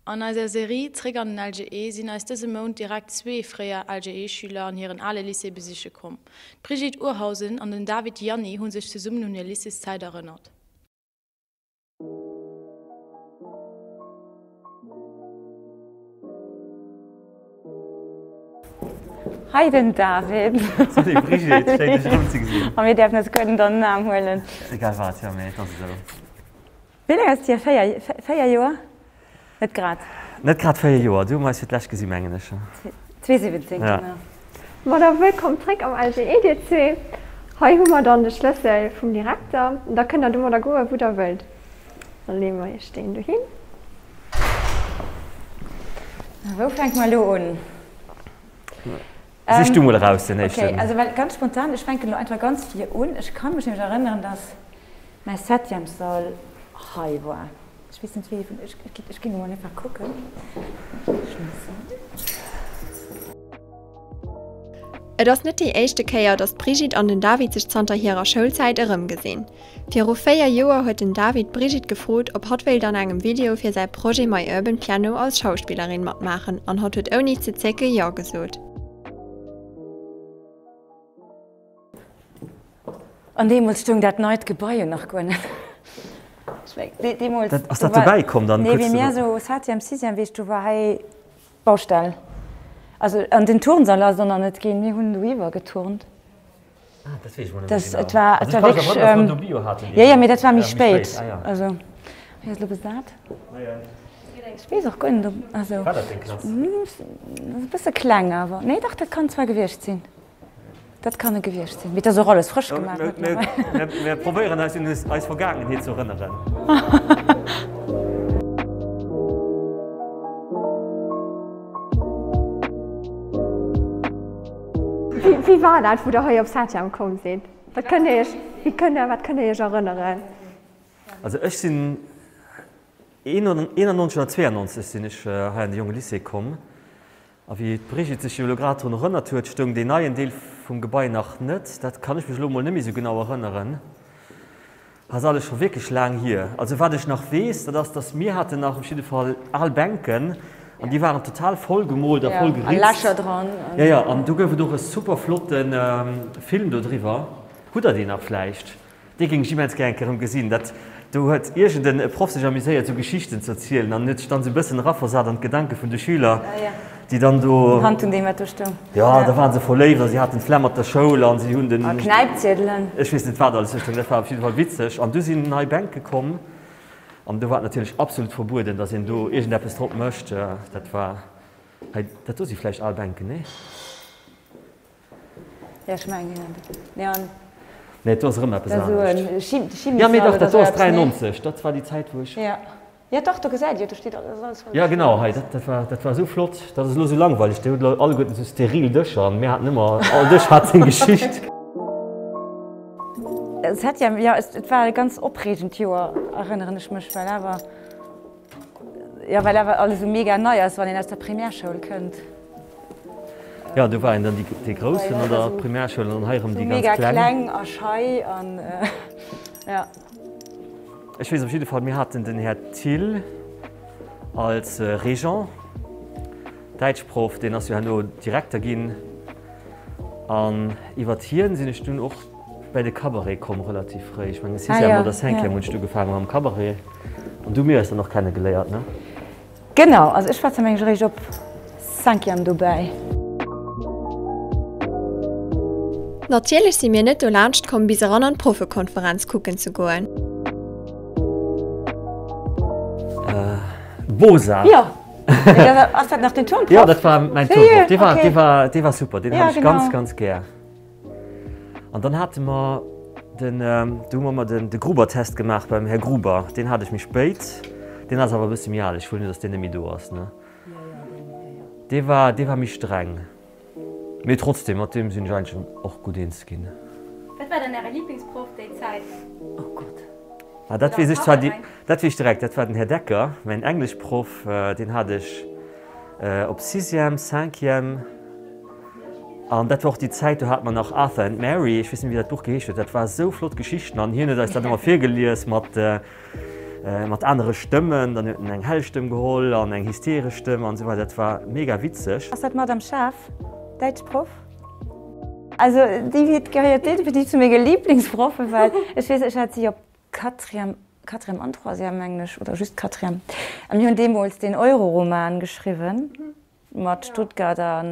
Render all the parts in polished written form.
An eiser Serie Zréck an den LGE sinn eis dëse Mount direkt zwee fréier LGE-Schüler an hiren ale Lycée besiche komm. D'Brigitte Urhausen an den David Ianni hu sech zesummen un hir Lycéeszäit erënnert. Hi den David. Salut Brigitte, schéin dech erëm ze gesinn. A mir däerfen eis guer net an den Aarm huelen. Egal wat, jo, mee et ass esou. Wéi laang ass et hier? 4, 4 Joer? Net grad. Net grad 4 Joer, du hu mer eis fir d'lescht gesi mengen ech. 2017, genau. Ma da wëllkomm zréck am LGEDC. Hei hu mer dann de Schlëssel vum Direkter. Da kënnt der domadder goen, wou der wëllt. Da leeë mer iech deen dohin. Wou fänke mer elo un? Sich du mol eraus den éischten. Okay, also well ganz spontan, ech fänken elo einfach ganz vir un. Ech ka mech nämlech erënneren, dass mäi Septièmessall hei war. Ech weess net wéi ee vun iech, ech ginn emol einfach kucken. Et ass net déi éischte Kéier, datt d'Brigitte an den David sech zanter hirer Schoulzäit erëmgesinn. Viru 4 Joer huet den David d'Brigitte gefrot, ob hatt wéilt an engem Video fir säi Projet My Urban Piano als Schauspillerin matmaachen an hatt huet ouni ze zécke Jo gesot. An deemools stoung dat neit Gebai jo nach guer net. Ech meng, deemools. Dat, ass dat dobäi komm dann? Nee, wéi mir esou Septième, Sixième, weess ech, do war hei Baustell. Also, an den Turnsall ass et och nach net ginn. Mir hunn doiwwer geturnt. Ah, dat weess ech mol net méi genau. Also, Et war, et war wierklech. Dass mer do Bio haten. Jo, jo, mee dat war méi spéit. Ah, ja. Also, hei ass elo besat. Ech weess och guer net, ob, also. War dat deng Klass? E bësse kleng awer. Nee, dach, dat kann zwar gewiescht sinn. Dat kann e gewiescht sinn. Mee et ass och alles frësch gemaach mëttlerweil. Mir probéieren eis un eis Vergaangenheet ze erënneren. Wéi war dat, wou der hei op Septième komm sidd? Wat kënnt Dir Iech, wéi kënnt Der, wat kënnt Dir Iech erënneren? Also ech sinn 91 oder 92 sinn ech hei an de Jonge Lycée komm. A wéi d'Brigitte sech jo elo grad drun erënnert huet, stoung deen neien Deel vum Gebai nach net. Dat kann ech mech elo mol net méi esou genau erënneren. Ass alles scho wierklech laang hier. Also wat ech nach weess, dat ass, dass mir haten nach op jidde Fall al Bänken an déi waren total voll gemoolt a voll geritzt. A Lächer dran. Jo, jo, an do gouf et och e super flotte Film dodriwwer. Hutt Der deen nach vläicht? Dee géing ech immens gär eng Kéier erëm gesinn. Dat do huet iergend en Proff sech amuséiert, esou Geschichten ze erzielen an huet sech dann esou e bëssen eraversat an d'Gedanke vun de Schüler, déi dann do. Unhand vun deem, wat do stoung. Jo, da waren se verléift a si haten d'Flemm mat der Schoul a si hunn den. A Knäipziedelen. Ech weess net, wat alles do stoung. Dat war op jidde Fall witzeg. An du sinn nei Bänke komm an do war et natierlech absolut verbueden, datt een do iergendeppes drop mécht. Dat war hei, dat do si vläicht al Bänken, nee? Ja, ech mengen, nee, an. Nee, do ass erëm eppes anescht. Jo, mee dach, dat do ass 93, dat war déi Zäit, wou ech. Ja, ja dach, do gesäit ee jo, do steet alles, alles voll. Ja, genau, hei, dat, dat war, dat war esou flott. Dat ass elo esou langweileg, Dir hutt elo alleguerten esou steril Dëscher an mir haten ëmmer, all Dësch hat seng Geschicht. Et hat ja, jo, et war e ganz opreegend Joer, erënneren ech mech, well awer. Jo, well awer alles esou mega nei ass, wann een aus der Primärschoul kënnt. Jo, do war een dann dee Groussen an der Primärschoul an hei erëm déi ganz Mega Kleng. kleng a schei an ja. Ech weess op jidde Fall, mir haten den Här Thill als Régent, Däitschproff, deen ass jo herno Direkter ginn an iwwert hien sinn ech dunn och bäi de Cabaret komm, relativ fréi. Ech mengen Sixième oder Cinquième hunn ech du ugefaangen mam Cabaret. An du hu mir eis dann och kenne geléiert, ne? Genau, also ech war zwar meng ech eréischt op Cinquième dobäi. Natierlech si mir net dolaanscht komm bis eran an d'Proffekonferenz kucken ze goen. Bosa! Jo! Ass dat nach den Turnproff? Jo, dat war mäin Turnproff. Dee war, dee war, dee war super, deen hat ech ganz, ganz gär. An dann hate mer den, do hu mer ëmmer den, de Gruber-Test gemaach beim Här Gruber. Deen hat ech méi spéit. Deen ass awer e bësse méi al. Ech wëll net, datt deen net méi do ass, ne? Dee war, dee war méi streng. Mee trotzdem, mat deem sinn ech eigentlech och gutt eens ginn. Wat war dann Äre Liblingsproff déi Zäit? Oh Gott. Ah, dat weess ech zwar, dat weess ech direkt, dat war den Här Decker, mäin Engleschproff. Deen hat ech op Sixième, Cinquième. An dat war och déi Zäit, do hate mer nach Arthur and Mary, ech weess net méi, wéi dat Buch geheescht huet, dat war esou flott Geschichten an hien huet eis dat ëmmer virgelies mat. mat anere Stëmmen, dann huet en eng hell Stëmm geholl an eng hysteresch Stëmm an esou weider. Dat war mega witzeg. Ass dat d'Madame Schaaf, Däitschproff? Also déi gehéiert definitiv zu menge Lieblingsproffen, well ech weess, ech hat si op Quatrième, Quatrième an Troisième mengen ech, oder just Quatrième, a mir hunn deemools deen Euroroman geschriwwen mat Stuttgart a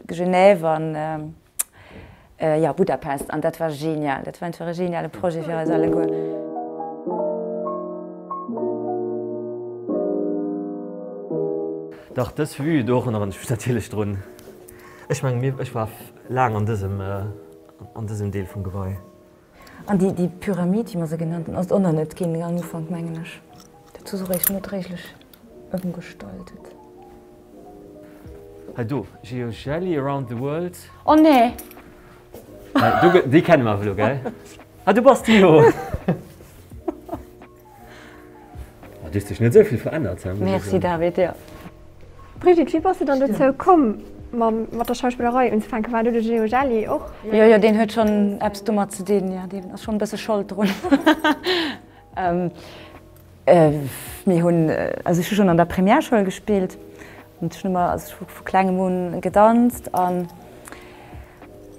Genève an jo Budapest an dat war genial, dat war einfach e geniale Projet fir eis alleguer. Dach, dës Vue, do erënneren ech mech natierlech drun. Ech mengen, mir, ech war laang an dësem, an dësem Deel vum Gebai. An déi, déi Pyramid, wéi mer se genannt hunn, ass et och nach net ginn am Ufank, mengen ech. Dat hu se eréischt nodréiglech ëmgestaltet. Hei do, Geojelly around the world. Oh nee! Du, déi kenne mer awer elo, gell? Ah, du bass déi jo! Du hues dech net esou vill verännert, he? Merci David, jo. Brigitte, wéi bass de dann dozou komm mat der Schauspillerei unzefänken? War do de Geo Gelli och? Jo, jo, deen huet schonn eppes domat ze dinn, jo, deen ass schonn e bësse Schold drun. Mir hunn, also ech hu schonn an der Primärschoul gespillt an ech hunn ëmmer, also ech hu vu klengem un gedanzt an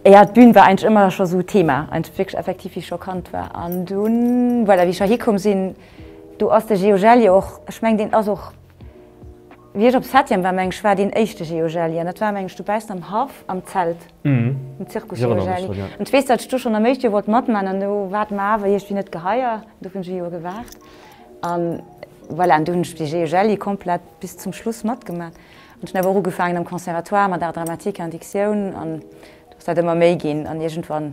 jo, d'Bün war eigentlech ëmmer scho sou Thema, eigentlech wierklech effektiv wéi ech scho Kand war. An dunn, voilà, wéi ech heihi komm sinn, do ass de Geo Gelli och, ech mengen deen ass och, Wéi ech op Septième war, meng ech, war deen éischte Geogelli an dat war, meng ech, dobaussen am Haff am Zelt, den Zirkus Geogelli. An ech weess, datt ech do schonn am éischte Joer wollt matman an do war et mer awer iergendwéi net geheier. Dofir hunn ech e Joer gewaart an voilà, an du hunn ech dee Geogelli komplett bis zum Schluss matgemaach. An ech hunn awer och ugefaangen am Conservatoire mat Art dramatique an Diktioun an do ass dat ëmmer méi ginn an iergendwann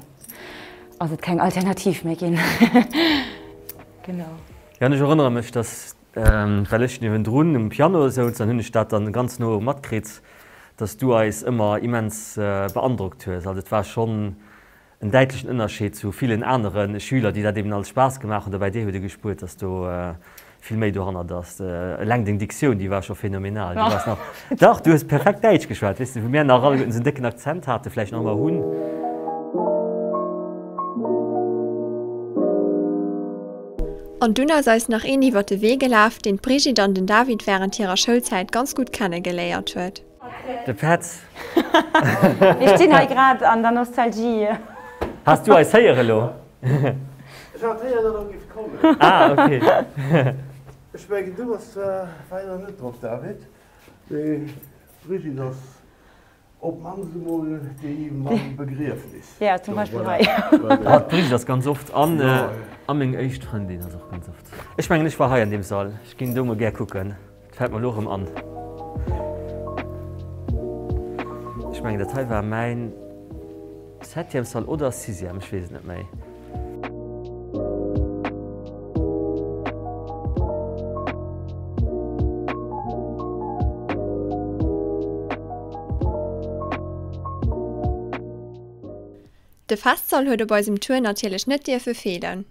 ass et keng Alternativ méi ginn. Genau. Jo, an ech erënnere mech, datt Well ech niewendrun um Piano souz, an hunn ech dat dann ganz no matkritt, dass du eis ëmmer immens beandrockt hues. Also et war schonn en däitlechen Ënnerscheed zu villen anere Schüler, déi dat eben als Spaass gemaach hunn. Dobäi dir huet ee gespuert, dass do vill méi dohannert ass. Eleng deng Diktioun, déi war scho phänomenal. Du waars nach, dach, du hues perfekt Däitsch geschwat, weess de, wou mir nach alleguerten esou en décken Akzent haten, vläicht nach ëmmer hunn. An dunn ass eis nach een iwwert de Wee gelaf, deen d'Brigitte an den David wärend hirer Schoulzäit ganz gutt kenne geléiert huet. De Petz. Mir stinn hei grad an der Nostalgie. Has du eis héiere lo? Ech hat héieren, datt der giff kommen. Ah, ok. Ech mengen, du bass zwar weider net drop, David, mee d'Brigitte ass Op mannst emol déi mam Begriefnis. Ja, zum Beispill hei. Ah, d'Brigitte ass ganz oft an a meng éischt Frëndin ass och ganz oft. Ech mengen, ech war hei an deem Sall. Ech ginn do mol gär kucken. Et fält mer elo erëm an. Ech mengen, dat hei war mäin Septième Sall oder Sixième, ech weess et net méi. De Festsall huet op eisem Tour natierlech net dierfe feelen.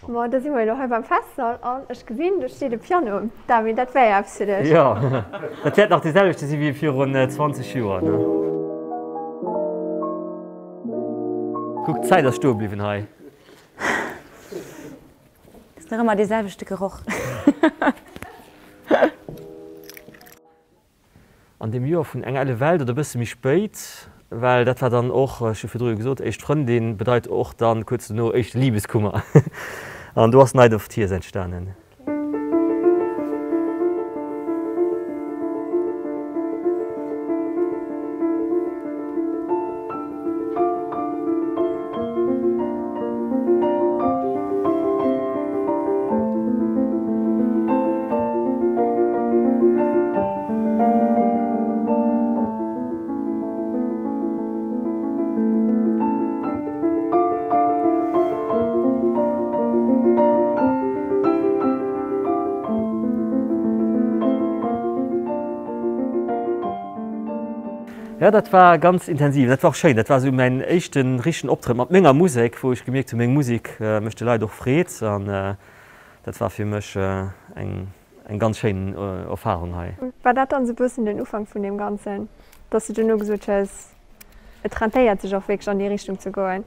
Ma da si mer elo hei beim Festsall an ech gesinn, do steet e Piano. David, dat wär jo eppes fir dech. Jo, dat wäert nach dee selwechte si wéi virun 20 Joer, ne? Kuck, d'Zäit ass stoe bliwwen hei. Ass nach ëmmer dee selwechte Geroch. An deem Joer vun Eng elle Welt oder e bësse méi spéit, well dat war dann och, ech hu virdru jo gesot, éischt Frëndin bedeit och dann kuerz dono éischte Libeskummer. An do ass Night of Tears entstanen. Jo, dat war ganz intensiv. Dat war och schéin. Dat war esou mäin éischte richtegen Optrëtt mat menger Musek, wou ech gemierkt hunn, meng Musek mécht de Leit och Freed. An dat war fir mech eng eng ganz schéin Erfarung hei. War dat dann esou bëssen den Ufank vun deem Ganzen, dass du duerno gesot hues, et rentéiert sech och wierklech an déi Richtung ze goen?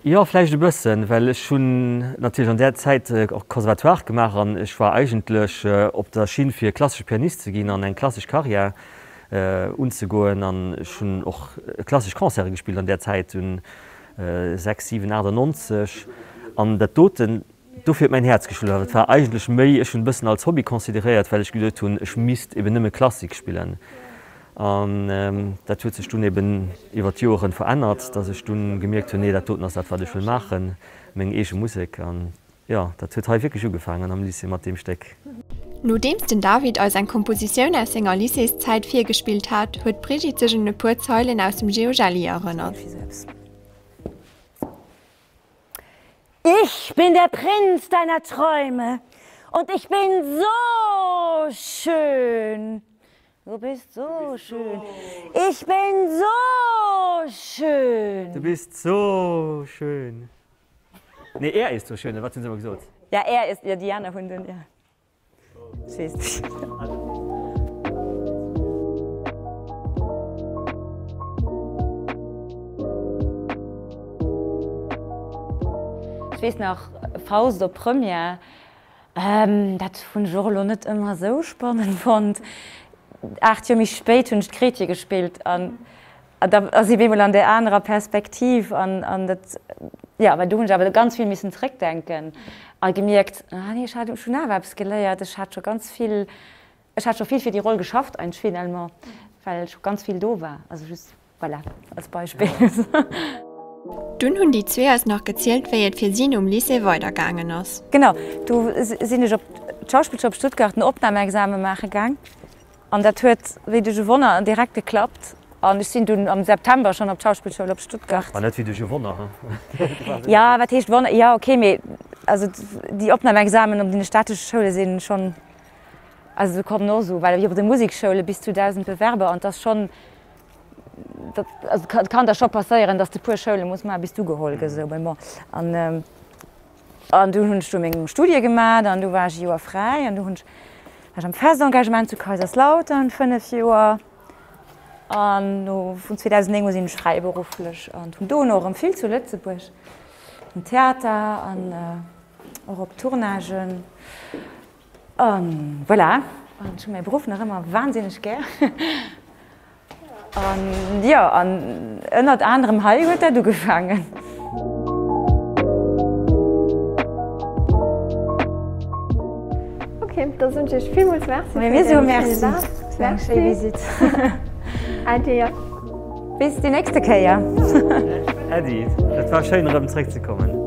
Jo, vläicht e bëssen, well ech hunn natierlech an där Zäit och Conservatoire gemaach an ech war eigentlech op der Schinn fir klassesche Pianist ze ginn an eng klassesch Karriär unzegoen an ech hunn och klassesch Concerte gespillt an där Zäit, un 6, 7, 98 an dat doten, Dofir huet mäin Häerz geschloen. Et war eigentlech méi, ech hunn e bëssen als Hobby consideréiert, well ech geduet hunn, ech misst eben nëmme Klassik spillen. An dat huet sech dunn eben iwwer d'Joeren verännert, dass ech dunn gemierkt hunn, nee, dat doten ass dat, wat ech wëll maachen, meng eege Musek. An jo, dat huet hei wierklech ugefaangen am Lycée mat deem Stéck. Nodeems den David eis eng Kompositioun aus senger Lycéeszäit virgespillt hat, huet d'Brigitte sech un e puer Zeilen aus dem Giogelli erënnert. Ich bin der Prinz deiner Träume und ich bin so schön. Du bist so schön. Ich bin so schön. Du bist so schön. Nee, er ist so schön, oder wat hunn se ëmmer gesot? Ja, er ist, ja, déi aner hunn dunn, ja. Ech weess net. Ech weess nach, Faust op Première, dat hunn ech och elo net ëmmer esou spannend fonnt. 8 Joer méi spéit hunn ech d'Gretche gespillt an da ass ee bemol an där anerer Perspektiv an an dat, jo, well do hunn ech awer ganz vill missen zréckdenken a gemierkt, ah nee, ech hat ech hunn awer eppes geléiert, ech hat scho ganz vill, ech hat scho vill fir déi Roll geschafft eigentlech finalement, well scho ganz vill do war. Also just, voilà, als Beispill. Dunn hunn déi zwee eis nach gezielt, wéi et fir si nom Lycée weidergaangen ass. Genau, do sinn ech op d'Schauspillschoul op Stuttgart en Opnamexame maache gaang. An dat huet wéi duerch e Wonner direkt geklappt. An ech sinn dunn am September schonn op d'Schauspillschoul op Stuttgart. War net wéi duerch e Wonner, he? Jo, wat heescht Wonner? Jo, okay, mee also déi Opnamexamen op deene staatleche Schoule si schonn, also se kommen och esou, well wéi op de Musekschoule bis zu 1.000 Bewerber an 't ass schonn, dat, also et kann der scho passéieren, datt s de e puer Schoule muss maachen, bis s du geholl gëss esou, mee bon. An. An dunn hunn ech do meng Studie gemat an du war ech e Joer fräi an du hunn ech, war ech am Festengagement zu Kaiserslautern 5 Joer an no vun 2009 u sinn ech fräiberufflech an hunn dono erëm vill zu Lëtzebuerg am Theater an och op Tournagen an voilà. An ech hu mäi Beruff nach ëmmer wahnsinneg gär. An jo, an ënnert anerem hei huet dat ugefaangen. Ok, da soen ech iech villmools Merci fir deen schéinen Dag. Mir soe Merci. War eng schéi Visitt. Äddi. Bis déi nächste Kéier. Äddi, et war schéin erëm zréckzekommen.